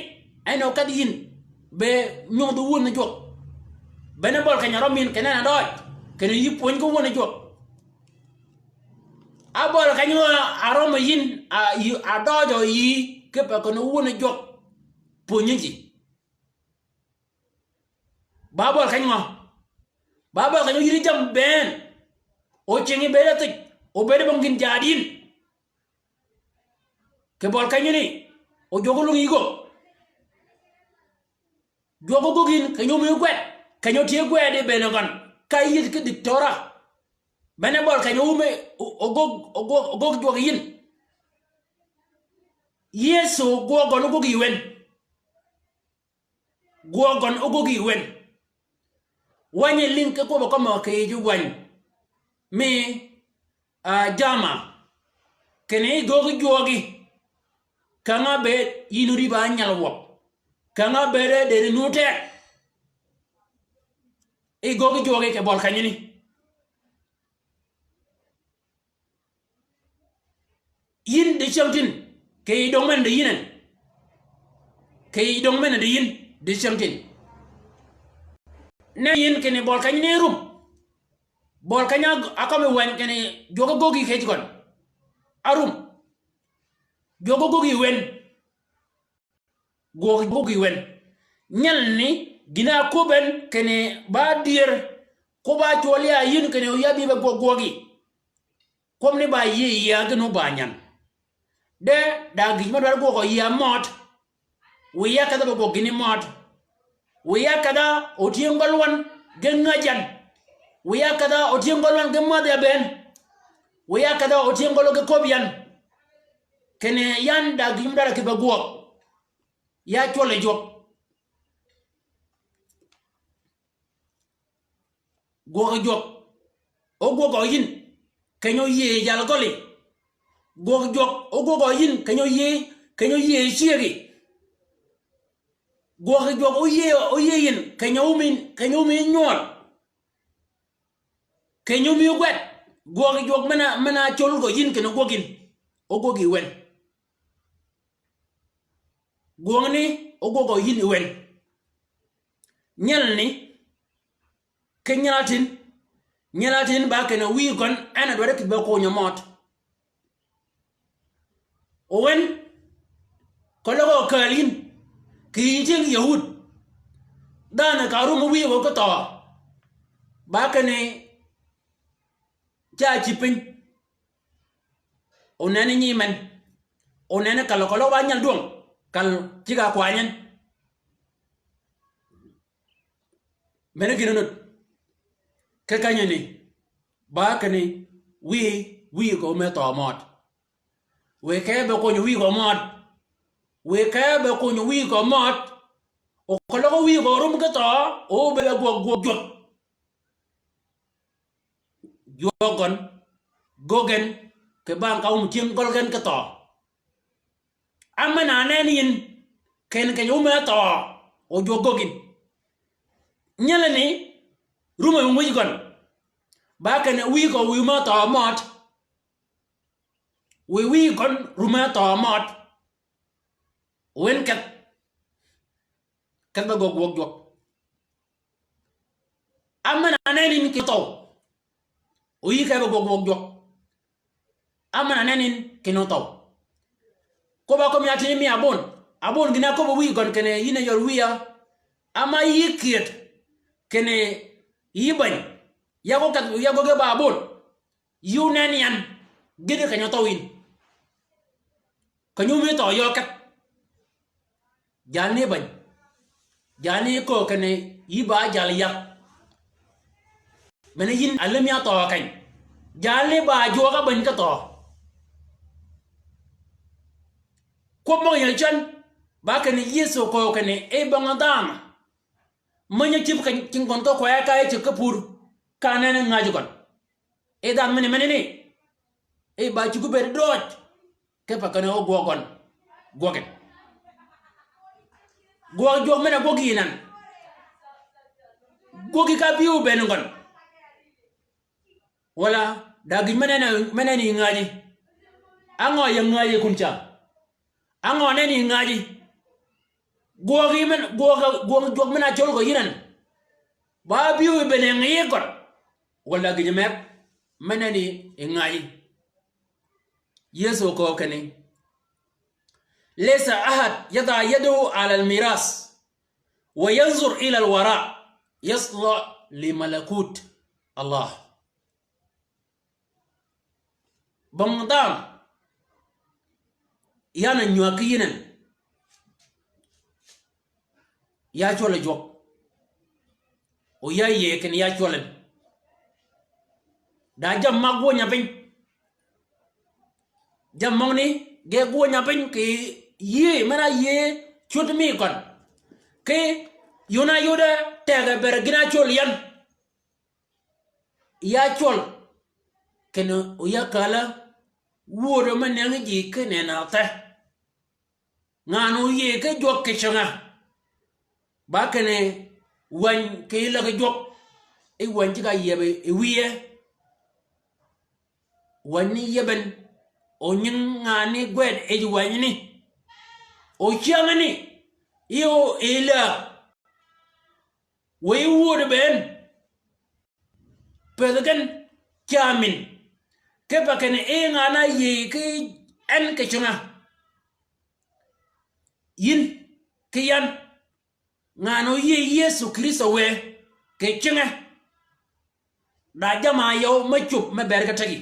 en okedh yïn be nywødh wun jwøk. Bene bøl keny-a røm yïn kinni en adøøj, kinni yï pwönyi ki wun jwøk. Abøl keny-a røm yïn, a, yï, adøøjø yïí kipe kinni wun jwøk pwönyi ji. Ba bøl keny ngø? Ba bøl keny-a óyïddi jammì bënn. O cingi bëëd áthij, o bëëd bong gïn jaad yïn. Kì bøl keny-a ni, o jwøk ólung yï göggi. Jwøk ógöggi yïn, keny-a ómï ógwed, keny-a ótye gwed yi bënn gøn. Ka yïëdh ki diktora. Bene bøl keny-a ómï, o, ogögg, ogögg, ogögg jwøk yïn. Yëso gwøg gøn ógöggi yi wen. Gwøg gøn ógöggi yi wen. Wänyi lïng ki kwøbb-a kømmi kì yij wänyi mi, a, jammì. Kinni yi göggi jwøgi. Kang-a bëëd yïn ódï ba nyal wøb. Kang-a bëëd dëri nu teg. Yi göggi jwøgi kì bøl keny-a ni. Yïn di cyängtïn, kì yij döng men di yïn en. Kì yij döng men di yïn, di cyängtïn. Nen yïn kinni bøl keny-a ni rum. Bøl keny-a ákømmi wäny kinni jwøk-a göggi kej gøn. Árum. Jwøk-a göggi wen. Gwøg, gwøg yi wen. Nyelni, gïn-a áköbben kinni ba dyër, kwøbb-a cwøl ya yïn kinni ya bï be gwøg gwøgi. Kwøb ni ba yïëy yïa gïn-a ba nyan. De, da gïj me dwaddi gwøg yïa mød. Wiy ya kedh-a be gwøg gïni mød. Wiy ya kedh-a otyëng gøl wøn ge ngäjan. Wiy ya kedh-a otyëng gøl wøn ge mädhi aben. Wiy ya kedh-a otyëng gøl ge köbbi yan. Kinni yan da gïj me dwaddi kì be gwøg. Ya cwøl yi jwøk. Gwøg jwøk. Ógwøg yïn. Keny-a óyïëy jal gølli. Gwøg jwøk. Ógwøg yïn. Keny-a óyïëy. Keny-a óyïëy cyëgi. Gwøg jwøk óyïëy, óyïëy yïn. Keny-a ómi, keny-a ómi nywøl. Keny-a ómi gwed. Gwøg jwøk men-a, men-a ácöl gø yïn kinni ógwøg yïn. Ógwøg yi wen. Gwøngni ógwøg yïn yi wen. Nyelni, ki nyel-a tïn, nyel-a tïn ba kinni wïy gøn en a dwaddi kì be konyø mød. O wen, keløg okääl yïn, kì yï tyëng Yahud. Dhanhø ka árum wïy gø ki thøø. Ba kinni ca cïb piny. Oneni nyi men. Oneni kal, kal ba nyal dwøng. Kal cigg-a kwany en. Men gïn-a nud. Ki kenyani. Ba kinni wïy, wïy kì óme thøø mød. Wiy ke be konyø wïy kì mød. Wiy ke be konyø wïy kì mød. O keløg wïy kì rum ki thøø, o be gwøg, gwøg jwøk. Jwøk gøn, göggi gen, kì bang ka ómi tyëng gøl gen ki thøø. Ámen-a áneni yïn, kinni keny-a ómi thøø, o jwøk göggi. Nyelani, rumø ngwij gøn. Ba kinni wïy kì wïy me thøø mød. Wiy wïy gøn, rumø thøø mød. Wen kedh. Kedh be gwøg gwøg jwøk. Ámen-a áneni yïn kinni thøw. O yï ke be gwøg gwøg jwøk. Ámen-a áneni yïn kinni thøw. Kwøbb-a ákømmi ya tïni mi abon. Abon gïn-a áköbbi wïy gøn kinni yïn a yøl wïya. Ama yï kyëd kinni yï bäny. Ya gø kedh, ya gø ge ba abon. Yï ónen yan, gïti keny-a óthøw yïn. Keny-a ómi thøø yø kedh. Jalni bäny. Jalni köög kinni yï ba jal yag. Men yïn alem ya thøø keny. Jalni ba jwøøg-a bäny ki thøø. Kwøb møg-a yï cän, ba kinni Yëso köög kinni, e bong-a dhanhø. Meny-a cïb keny, cing gøn ki kwee ka e ceg ki pur, ka nenni ngäj gøn. E dhanhø meni, meni ni. E ba cuggi bëëd døøj. Kipe kinni ógwøg gøn. Gwøg gen. Gwøg jwøk men-a gwøg yïn an. Gwøg yi ka bï óbëën gøn. Walà, da gïj men-a, men-a nenni yi ngäji. Á ngø ya ngäji kun ca? Á ngø nenni yi ngäji? Gwøg yi men, gwøg, gwøg jwøk men-a ácöl gø yïn an. Ba bï óbëën ngi yï gøn. Walà gïj meg, men-a nenni yi ngäji. Yëso köög kinni, ليس أحد يضع يده على الميراث وينظر إلى الوراء يصلح لملكوت الله. Bong dhanhø, yan a nywäg ki yïn en. Ya cwøl yi jwøk. O ya yïëy kinni ya cwøl en. Da jammì ma gwø nya piny. Jammì møgani ge gwø nya piny kì yïëy, men-a yïëy cwöd mi køn. Ki yun-a yode tegø bëëd gïn-a ácöl yan. Ya cwøl. Kinni o ya kääl-a wuödø me nengi ji ki nenni athe. Ngan-a óyïëy ki jwøk kì cäng-a. Ba kinni wäny kì lägi jwøk. I wäny ceg-a yieb yi wïye. Wäny ni yieb en. O nying ngan-a gwed yij wäny ni. O cyäng ni. Yi o yi läg. Wëy wuöd bënn. pëthi gen cämin. Kipe kinni e ngan-a áyïëy ki en kì cinga. Yïn ki yan, ngan-a óyïëy Yëso Krïstø wë kì cinge, da jamm-a yøw me cub me bër ki tegi.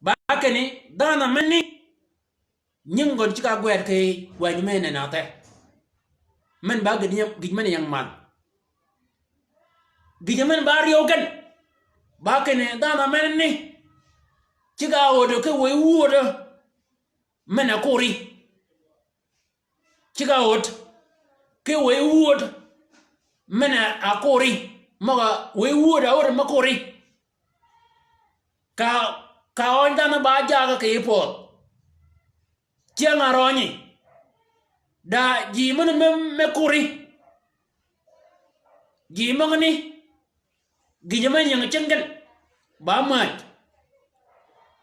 Ba kinni dhanhø menani nying gøn ceg-a ágwed ki wänyi me nenathe. Men ba gïj, gïj men-a ying mal. Gïjø men ba ryew gen, ba kinni dhanhø menani ceg-a áödø ki wëy wödø men-a kori. Ceg-a áöd ki wëy wöd men-a kori. Møg-a wëy wöd-a áöd me kori. Ka, ka øny dhanhø ba jagø kì yij pödh. Cyäng-a rønyi. Da ji men-a me, me kori. Ji møgani, gïjø men-a ying cing gen, ba mäj.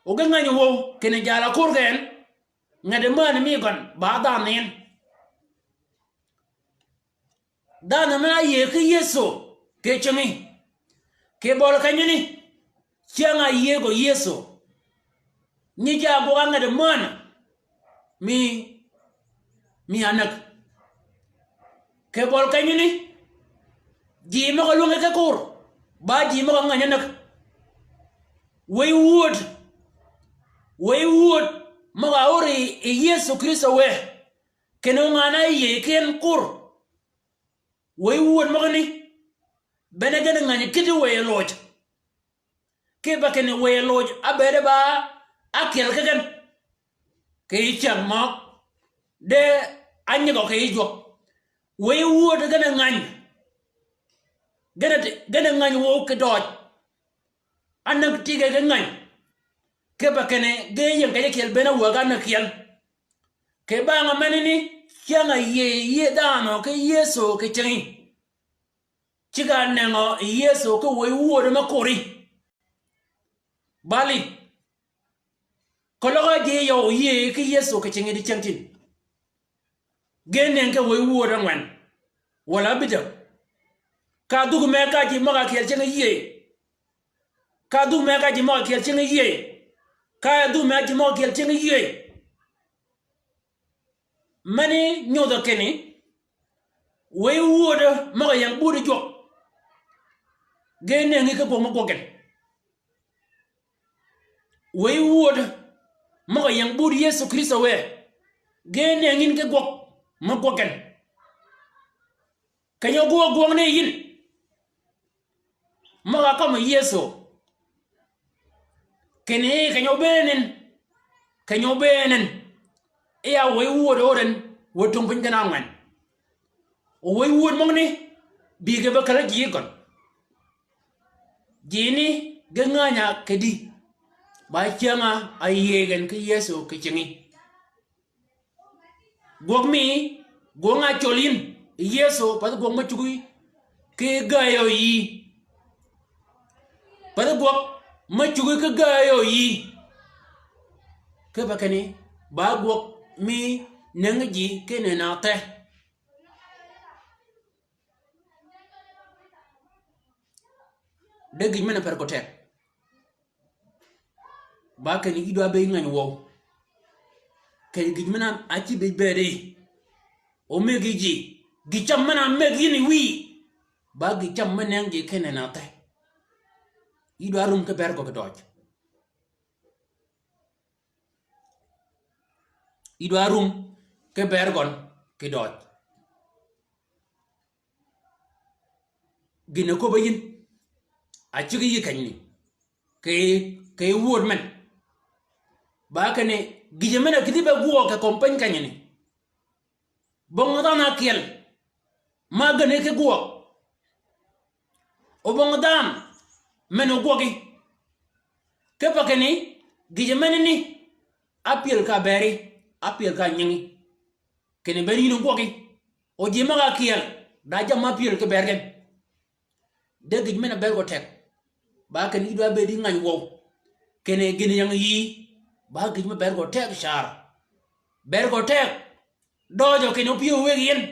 O ge ngänyi wøw, kinni jal-a korgi en, nget-a männi mi gøn, ba dhanhø yïn. Dhanhø men-a áyïëy ki Yëso kì cingi. Kì bøli kenyani, cyäng-a áyïëy gø Yëso. Nyi ca ágwøg-a nget-a männi, mi, mi ánäg. Kì bøli kenyani, ji møg-a lwängi ki kur, ba ji møg-a ngänyi ánäg. Wëy wöd, wëy wöd, møg-a áöri yi Yëso Krïstø wë, kinni o ngan-a áyïëy ki en kur. Wëy wöd møgani, bene gen ngänyi kïddi wëy loj. Kipe kinni wëy loj ábëëde ba ákyel ki gen. Kì yij cyäng møg, de ányigø kì yij jwøk. Wëy wöd gen ngäny. Gen, gen ngäny wøw kì døøj. Ánäg tige ki ngäny. Kipe kinni ge ying kej ákyel bene wäg-a ánäg kyel. Kì bang-a menani, cyäng-a áyïëy yï dhanhø ki Yëso kì cingi. Ceg-a áneggø yi Yëso ki wëy wödø me kori. Bali. Keløg-a ji yøw yïëy ki Yëso kì cingi dicyängtïn. Ge ánëngi ki wëy wödø ángwen. Walà ábïdhäg. Ka dhuk me ka ji møg-a ákyel cingi yïëy. Ka dhuk me ka ji møg-a ákyel cingi yïëy. Ka dhuk me ji møg-a ákyel cingi yïëy. Meni nyodhø kinni, wëy wödø møg-a ying budi jwøk, ge ánëngi ki gwøg me gwøg gen. Wëy wödø møg-a ying budi Yëso Krïstø wë, ge ánëngi yïn ki gwøg me gwøg gen. Keny-a ógwøg gwøng ni yïn, møg-a kømmi Yëso. Kinni keny-a óbëën en, keny-a óbëën en, e ya wëy wödø óren, wë tungpiny gen ángwen. O wëy wöd møgani, bï ge be käl-a ji gøn. Ji ni ge ngäny-a kedi, ba cyäng-a áyïëy gen ki Yëso kì cingi. Gwøg mi, gwøng-a ácøl yïn yi Yëso, path gwøg me cuggi ki gäyø yïí. Path gwøg me cuggi ki gäyø yïí. Kipe kinni, ba gwøg mi nëngi ji ki nenathe. De gïj men-a per gø tek. Ba kinni yï dwa be yi ngäny wøw. Kinni gïj men-a ácïb bëëdi. O mëggi ji. Gïj cam men-a mëggi yïn yi wïyi. Ba gïj cam me nëngi ji ki nenathe. Yï dwa rum ki bër gø kidøøj. Yï dwa rum ki bër gøn kidøøj. Gïn-a köbbi yïn, a ciggi yï kenyni, kì, kì wööd men. Ba kinni, gïjø men-a kïdhi be gwøøg kì kömi piny kenyni. Bong dhanhø ákyel, ma gëne ki gwøg. O bong dhanhø men-a ógwøggi. Kipe kinni, gïjø menani, ápyël ka beri, ápyël ka nyingi. Kinni beri yïn ógwøggi. O ji møg-a ákyel, da jammì ápyël ki beri gen. De gïj men-a ber gø tek. Ba kinni yï dwa bëëd yi ngäny wøw. Kinni gïn ying yïí. Ba gïj men-a ber gø tek car. Ber gø tek. Døøjø kinni opyëw wëggi yien.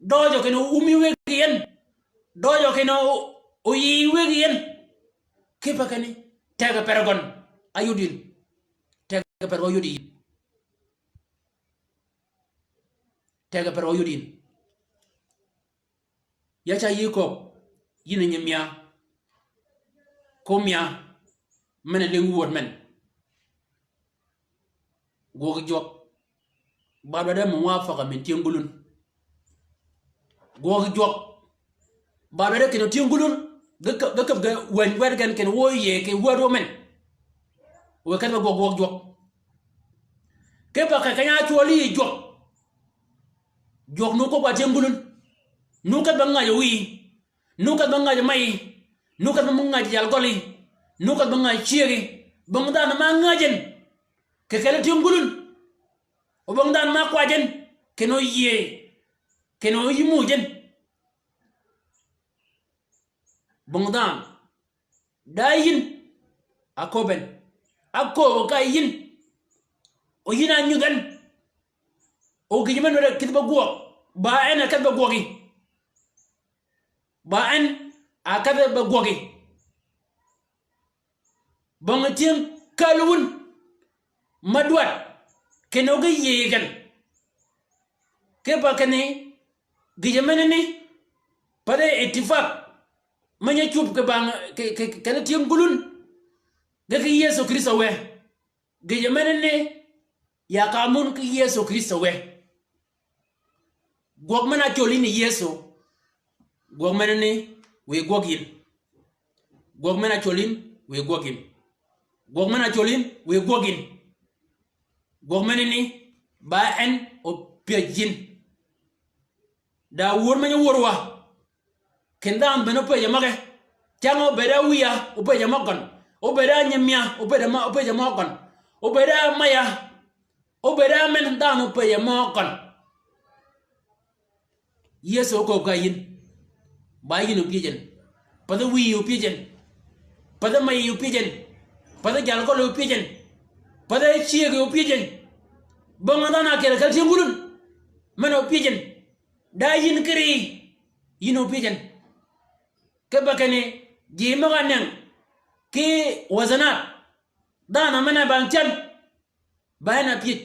Døøjø kinni oumi wëggi yien. Døøjø kinni o, oyïí wëggi yien. Kipe kinni, tege per gøn, a yod yïn. Tege per gø yod yïn. Tege per gø yod yïn. Ya ca yï köbbi, yïn a nyi mya. Ko mya, men a lïngi wöd men. Gwøg jwøk. Ba dwaddi muwafaka min tyëng gulun. Gwøg jwøk. Ba dwaddi kinni tyëng gulun. Ge käb, ge käb ge wänyi wärd gen kinni wø yïëy kì wärd wø men. Wë kedh be gwøg gwøg jwøk. Kipe kì keny-a ácwøl yï jwøk. Jwøk nu köbbi tyëng gulun. Nu kedh be ngäjji wïyi. Nu kedh be ngäjji mayi. Nu kedh be ngäjji jalgøli. Nu kedh be ngäjji cyëggi. Bong dhanhø ma ngäjji en. Kì kelli tyëng gulun. O bong dhanhø ma kwajji en. Kinni o yïëy. Kinni o yï muuj en. Bong dhanhø. Da yïn. Aköbben. Akööbø ka yïn. O yïn a nyudh en. O gïj men wede kïdhi be gwøg. Ba en a kedhi be gwøgi. Ba en a kedhi be gwøgi. Bong tyëng källi wun. Ma dwaddi. Kinni o ge yïëy gen. Kipe kinni. Gïjø menani. Path-a ittifak. Meny-a cub kì bang kì, kì, kì, kene tyëng gulun. Ge kì Yëso Krïstø wë. Gïjø menani. Ya ka mun kì Yëso Krïstø wë. Gwøg men-a ácwøl yïn yi Yëso. Gwøg menani. Wiy gwøg yïn. Gwøg men-a ácwøl yïn. Wiy gwøg yïn. Gwøg men-a ácwøl yïn. Wiy gwøg yïn. Gwøg menani. Ba en opyëj yïn. Da wör meny-a wör wa. Kinni dhanhø bene opëjji møge. Cang obëëd-a wïya, opëjji møg gøn. Obëëd-a nyi mya, opëjji mø, opëjji møg gøn. Obëëd-a maya, obëëd-a men dhanhø opëjji møg gøn. Yëso okööb ka yïn. Ba yïn opyëj en. Path-a wïyi opyëj en. Path-a mayi opyëj en. Path-a jalgøli opyëj en. Path-a cyëggi opyëj en. Bong dhanhø ákyel kel tyëng gulun. Men opyëj en. Da yïn kiri, yïn opyëj en. Kipe kinni, ji møg-a áning, ki wazanat. Dhanhø men-a bang cän. Ba en a pyëj.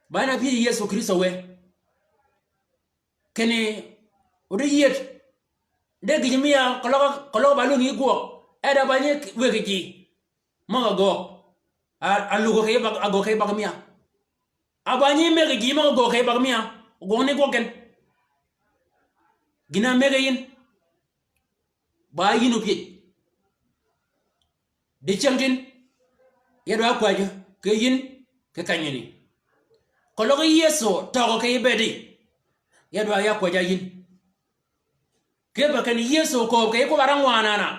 Ba en a pyëj Yëso Krïstø wë. Kinni, o di yïëd. De gïj mi ya, keløg, keløg ba lung yi gwøg. E da ba nyi wëggi ji. Møg-a göög. A, a lugø kì bag, a göög kì bag mia. A ba nyi mëggi ji møg-a göög kì bag mia. Gwøg ni gwøg gen. Gïn-a mëggi yïn. Ba yïn opyëj. Dicyängtïn. Ya dwa kwäjjø. Kì yïn. Kì kenyani. Keløg Yëso tøgø kì bëëdi. Ya dwa ya kwäjja yïn. Kipe kinni Yëso kööb kì kwøbb-a rang wanana.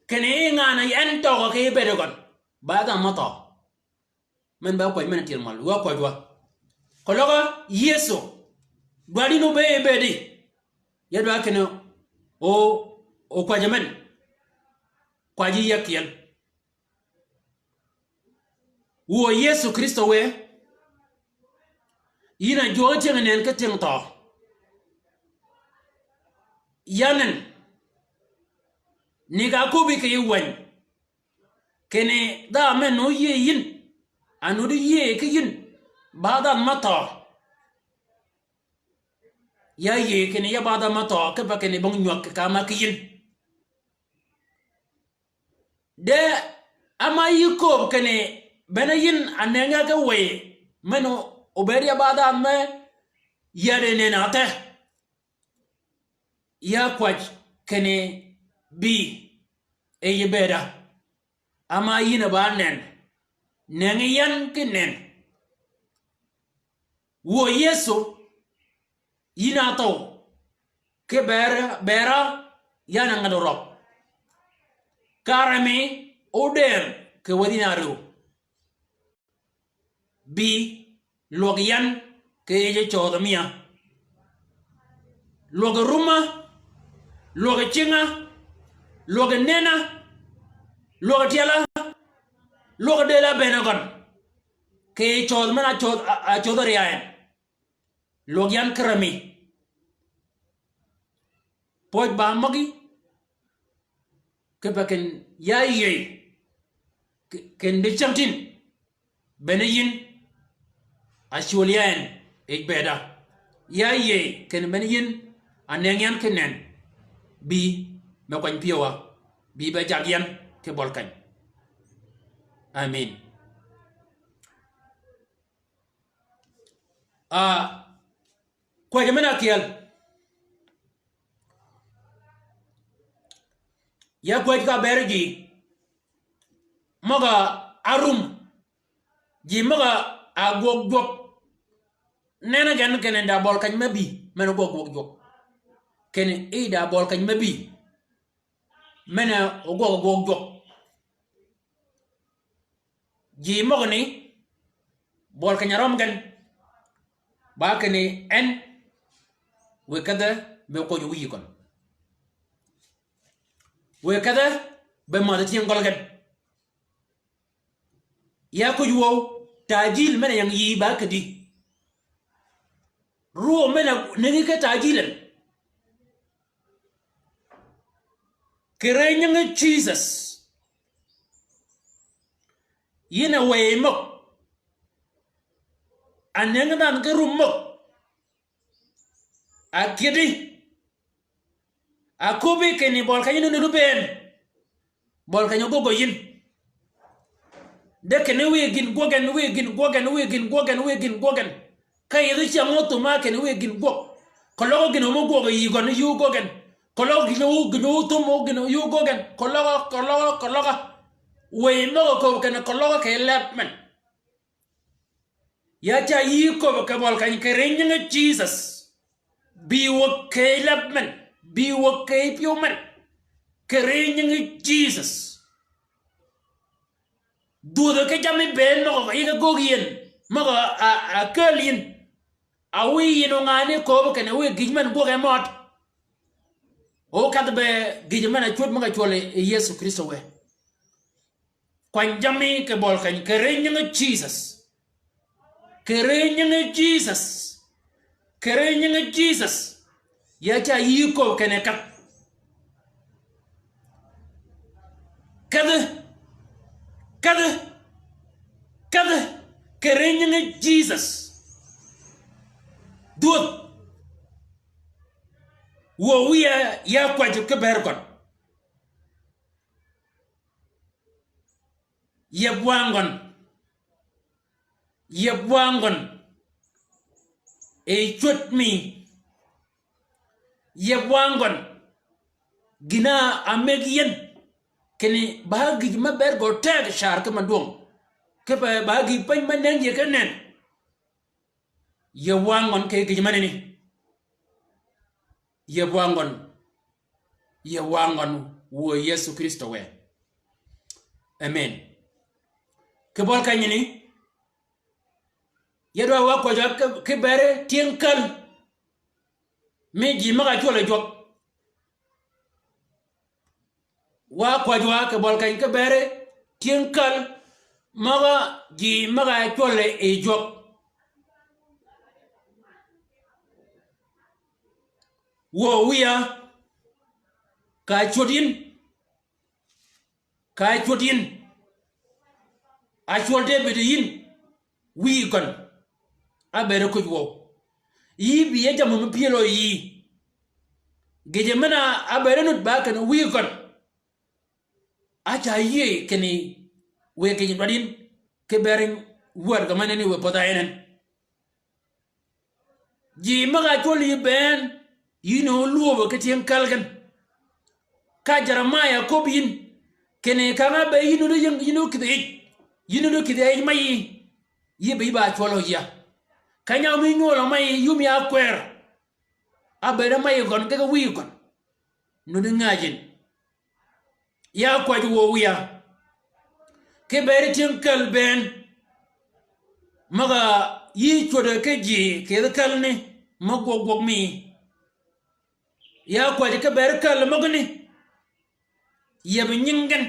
Kinni yi ngan-a en tøgø kì bëëdi gøn. Ba dhanhø mø thøø. Men ba kwäj men tyel mal. Wa kwäj wa. Keløg Yëso. Dwaddi nu be bëëdi. Ya dwa kinni o, o kwäjji men. Kwäjji ya kyel. Wuö Yëso Krïstø wë. Yïn a jwøøg tyëng nënn ki tyëng thøø. Ya nënn. Ni ka köbbi kì yij wäny. Kinni dha men nu yïëy yïn. A nu di yïëy ki yïn. Ba dhanhø mø thøø. Ya yïëy kinni ya ba dhanhø mø thøø. Kipe kinni bong nywäg kì ka ma ki yïn. De ama yï kööb kinni bene yïn a nënge ki wëy men obëëd ya ba dhanhø me yade nënn-a the. Ya kwäj kinni bï e yï bëëda. Ama yïn a ba nënn. Nëngi yan ki nënn. Wuö Yëso, yïn a thøw, ki bër, bërra, yan a ngan røg. Ka remi, odëng, kì wädhi na rïw. Bï, lwøg yan, kì yij cödhø mia. Lwøg rumma, lwøg cinga, lwøg nënna, lwøg tyela, lwøg dëla bëne gøn. Kì cödh men-a cödh, a, a cödh rya en. Lwøg yan ki remi. Pwøj ba møgí. Kipe kinni ya yïëy, ki-, kinni di cängtïn, bene yïn, a cwøl ya en, yij bëëda. Ya yïëy, kinni bene yïn, a nëngi yan ki nënn, bï, me kwany pyëwa, bï be jag yan, ki bøli keny. Amen. A, kwäjji men-a ákyel. Ya kwäjji ka bëëd ji. Møg-a árum. Ji møg-a ágwøg jwøk. Nenni gen kinni da bøli keny me bï. Men-a ógwøg jwøk. Kinni i da bøli keny me bï. Men-a ógwøg jwøk. Ji møgani, bøli keny-a røm gen, ba kinni en, wiy kedhe be kwøj wïyi gøn. Wiy kedhe be mädhi tyëng gøl gen. Ya kwøj wøw, taajil men-a ying yïí ba kidi. Ruuw men-a nëngi ki taajil en. Kì ri nyingi Jisøs. Yïn a wëy møg. A nëngi dhanhø ki rum møg. A kidi. A köbbi kinni bøli keny ni nuti bënn. Bøli keny-a ógwøg yïn. De kinni wiy gïn gwøg gen, wiy gïn gwøg gen, wiy gïn gwøg gen, wiy gïn gwøg gen. Ka yethi cyäng óthum-a kinni wiy gïn gwøg. Keløg gïn-a ómø gwøg yï gøn yuu gwøg gen. Keløg gïn-a óthum gïn-a yuu gwøg gen. Keløg, keløg, keløg. Wëy møg-a köbbi kinni keløg kì läb men. Ya ca yï köbbi kì bøli keny kì ri nyingi Jisøs. Bï wäg kì läb men, bï wäg kì pyëw men, kì ri nyingi Jisøs. Dhwödhø ki jammi bënn møg-a yï ka göggi yïn, møg-a, a, a kääl yïn. A wiy yïn o ngani köbbi kinni wiy gïj men gwøg e mød. O kadh be gïj men-a cwöd møg-a cwøl yi Yëso Krïstø wë. Kwany jammi kì bøli keny, kì ri nyingi Jisøs. Kì ri nyingi Jisøs. Kì ri nyingi Jisøs. Ya ca yï köbbi kinni kadh. Kadhi. Kadhi. Kadhi. Kì ri nyingi Jisøs. Dhwödh. Wuö wïya ya kwäjji ki bëëd gøn. Yeb wang gøn. Yeb wang gøn. E cwöd mi. Yeb wang gøn. Gïn-a ámëggi yïn. Kinni ba gïj me bëëd gø teg car ki ma dwøng. Kipe ba gïj piny me nëngi yï ki nënn. Yeb wang gøn kì gïj menani. Yeb wang gøn. Yeb wang gøn wuö Yëso Krïstø wë. Amen. Kì bøli kenyani. Ya dwa wa kwäjji wa ki, ki bëëd tyëng käl. Mi ji møg-a cwøl yi jwøk. Wa kwäjji wa kì bøli keny ki bëëd tyëng käl. Møg-a ji møg-a cwøl yi jwøk. Wuö wïya. Ka cwöd yïn. Ka cwöd yïn. A cwøl Debïd yïn. Wïyi gøn. Ábëëd kwïj wøw. Yï bï ya jammì mi pyël yi yï. Gïjø men-a ábëëd nud ba kinni wïyi gøn. A ca yïëy kinni wiy gïj dwaddi yïn. Ki bëëd wärgø menani wiy pädh-a en en. Ji møg-a cwøl yï bënn, yïn o lwöbø ki tyëng käl gen. Ka Jeremiah köbbi yïn, kinni kang-a be yïn nuti yïng, yïn o kïdhi yij, yïn nuti kïdhi yij mayi, yï be yï ba cwøl o yïa. Keny-a mi nywøl o mayi, yumi ákwër. Ábëëd mayi gøn, ge ge wïyi gøn. Nuti ngäjin. Ya kwäjji wuö wïya. Ki bëëd tyëng käl bënn. Møg-a yï cwödø ki ji kì yij kälani mø gwøg gwøg mi. Ya kwäjji ki bëëd käl møgani. Yeb nying gen.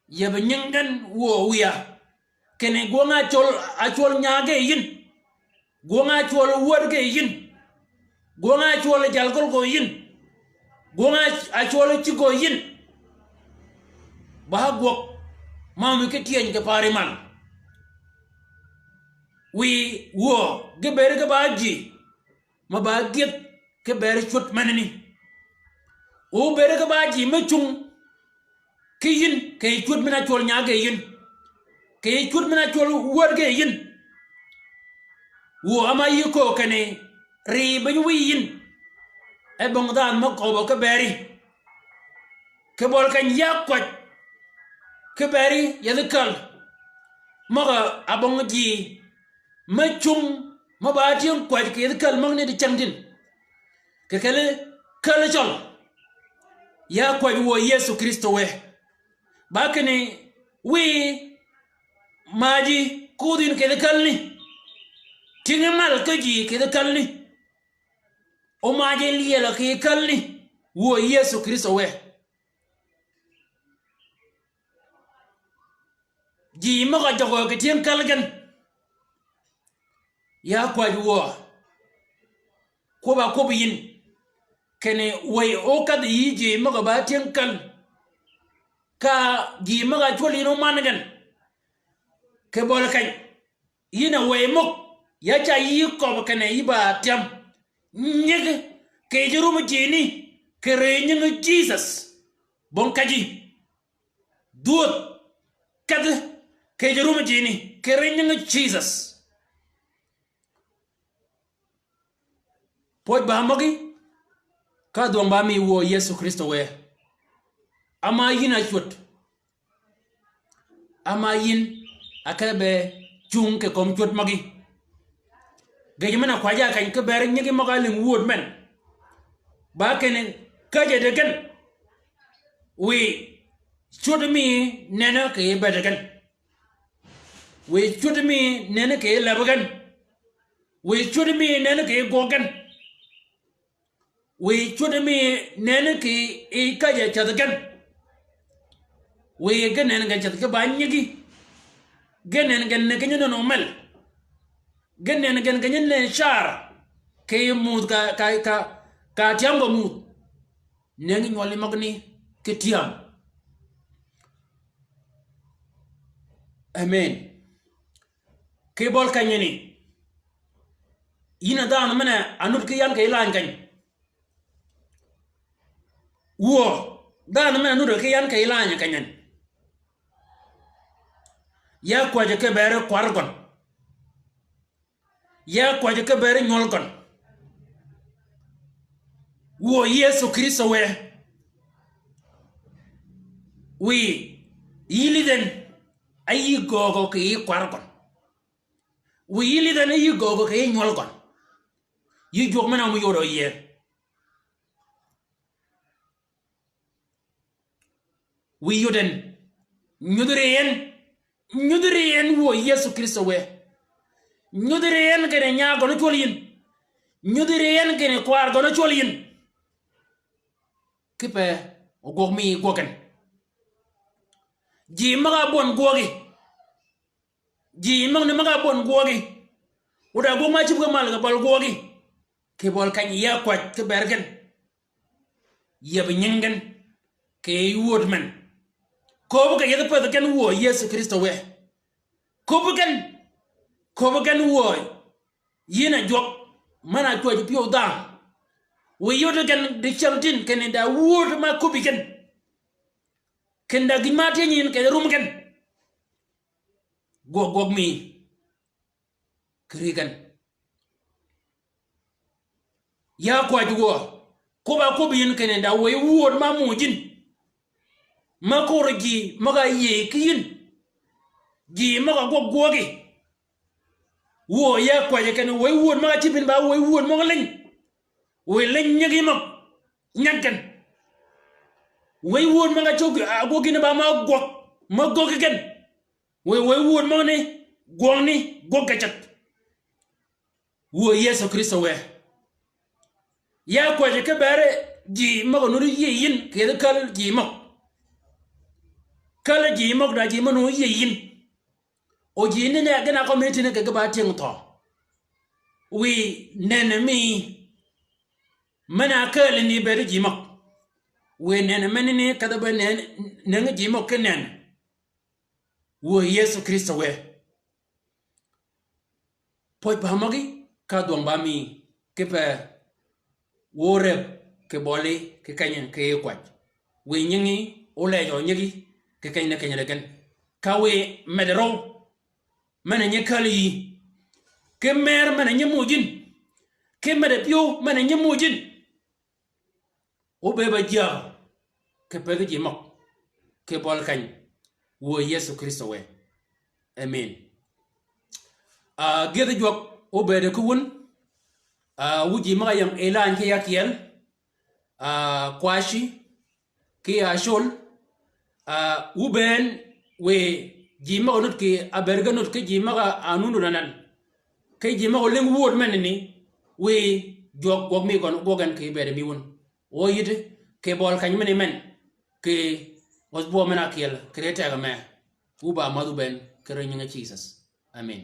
Yeb nying gen wuö wïya. Kinni gwøng-a ácwøl, ácwøl nyaag ge yïn. Gwøng-a ácwøl wäd ge yïn. Gwøng-a ácwøl jal gøl gø yïn. Gwøng-a ácwøl cïg gø yïn. ba gwøg, ma mi ki tyëny kì pari mal. Wiy wuö, ge bëëd ge ba ji, ma ba gyëdh ki bëëd cwöd menani. O bëëd ge ba ji me cung ki yïn, kì yij cwöd men-a cwøl nyaag ge yïn, kì yij cwöd men-a cwøl wäd ge yïn. Wuö ama yï köög kinni ri biny wiy yïn, e bong dhanhø møg köbbø ki bëëri. Kì bøli keny ya kwäj ki bëëri yethi käl. Møg-a bong ji me cung, mø ba tyëng kwäj kì yethi käl møgani di cängtïn. Kì kelli käl cøl. Ya kwäj wuö Yëso Krïstø wë. Ba kinni wiy maaji kodh yïn kì yethi kälani. Tïngi mal ki ji kì yethi kälani. O maaji lyelø kì yethi kälani. Wuö Yëso Krïstø wë. Ji møg-a jøggø kì tyëng käl gen. Ya kwäj wuö. Kwøbb-a kwøbbi yïn. Kinni wëy ókädhi yï ji møg-a ba tyëng käl. Ka ji møg-a cwöl yïn óman gen. Kì bøli keny. Yïn a wëy møg, ya ca yï köbbi kinni yï ba tyam. Nyigi, kì yij rummi jini, kì ri nyingi Jisøs. Bong käjji. Dhwödh, kädhi, kì yij rummi jini, kì ri nyingi Jisøs. Pwøj ba møgí, ka dhwøng ba mi wuö Yëso Krïstø wë. Ama yïn a cwöd. Ama yïn a ke be cung kì kömi cwöd møgí. Gïjø men-a kwäjji a keny ki bëëd nyigi møg-a álïng wööd men. Ba kinni käjji di gen. Wiy cwöd mi nenni kì bëëd gen. Wiy cwöd mi nenni kì läb gen. Wiy cwöd mi nenni kì gwøg gen. Wiy cwöd mi nenni kì yij käjji cädh gen. Wiy ge nenni gen cädh ki ba nyigi. Ge nenni gen ni ki nyi nön omel. Ge nenni gen ki nyi nen car. Kì yij muuth ka, ka, ka, ka tyam gø muuth. Nengi nywøli møgani ki tyam. Amen. Kì bøli kenyani. Yïn a dhanhø men-a nud ki yan kì yij lany keny. Wuö, dhanhø men-a nud ki yan kì yij lany keny en. Ya kwäjji ki bëëd kwar gøn. Ya kwäjji ki bëëd nywøl gøn. Wuö Yëso Krïstø wë. Wiy, yï lidh en, a yï göögø kì yij kwar gøn. Wiy yï lidh en, a yï göögø kì yij nywøl gøn. Yï jwøk men-a mø yodø yie. Wiy yod en. Nyudhi ri en. Nyudhi ri en wuö Yëso Krïstø wë. Nyudhi ri en kinni nyaag gøn ócwöl yïn. Nyudhi ri en kinni kwaar gøn ócwöl yïn. Kipe ogwøg mi gwøg gen. Ji møg-a bwøn gwøgi. Ji møgani møg-a bwøn gwøgi. Wud a gwøg ma cïb ge mal kì bøl gwøgi. Kì bøl keny ya kwäj ki bëëd gen. Yieb nying gen. Kì yij wööd men. Köbbi kì yethi pädhi gen wuö Yëso Krïstø wë. Köbbi gen. Köbbi gen wuö. Yïn a jwøk. Men-a cwäjji pyëw dhanhø. Wiy yod gen di cängtïn kinni da wööd ma köbbi gen. Kinni da gïn ma tyëny yïn kì rum gen. Gwøg gwøg mi. Kì ri gen. Ya kwäjji wuö. Kwøbb-a kwøbbi yïn kinni da wëy wööd ma muuj yïn. Ma korø ji møg-a yïëy ki yïn. Ji møg-a gwøg gwøgi. Wuö ya kwäjji kinni wëy wööd møg-a cïb yïn ba wëy wööd møg-a leny. Wëy leny nyigi møg. Nyag gen. Wëy wööd møg-a cög, a, gwøg yïn ba ma gwøg. Ma gwøg gen. Wëy, wëy wööd møgani, gwøngani, gwøg kì ceth. Wuö Yëso Krïstø wë. Ya kwäjji ki bëëd ji møg-a nuti yïëy yïn, kì yethi käl ji møg. Käl ji møg da ji mø nuti yïëy yïn. O ji ni ne, gen a kømmi tïni kì ge ba tyëng thøø. Wiy nenni mi. Men-a kääl ni bëëd ji møg. Wiy nenni menani kedhi be nenni Nëngi ji møg ki nen. Wuö Yëso Krïstø wë. Pwøj pa møgí, ka dhwøng ba mi, kipe wø rëb kì bøli kì keny kì yï kwäj. Wiy nyingi, o lejø nyigi, kì keny ni keny ri gen. Ka wiy meddi røw, men-a nyi käl yï. Ki mer men-a nyi muuj yïn. Ki meddi pyëw men-a nyi muuj yïn. O bëëd ba jyääg kì pëggi ji møg kì bøli keny. Wuö Yëso Krïstø wë. Amen. Ah, gyëdhi jwøk o bëëd ki wun. Ah, wu ji møg-a ying Elany ki Yakyel. Ah, Kwashi ki Ashol. Ah, wu bëën wiy ji møg-a nud kì, a bëëd ge nud ki ji møg-a nundu nanan. Ki ji møg-a lïng wuöd menani, wiy jwøk gwøg mi gøn gwøg gen kì bëëd mi wun. O yïddi, kì bøli keny mini men, kì osbwø men-a kyel, kì ri tegø mee. Wu ba mädhu bënn, kì ri nyingi Jisøs. Amen.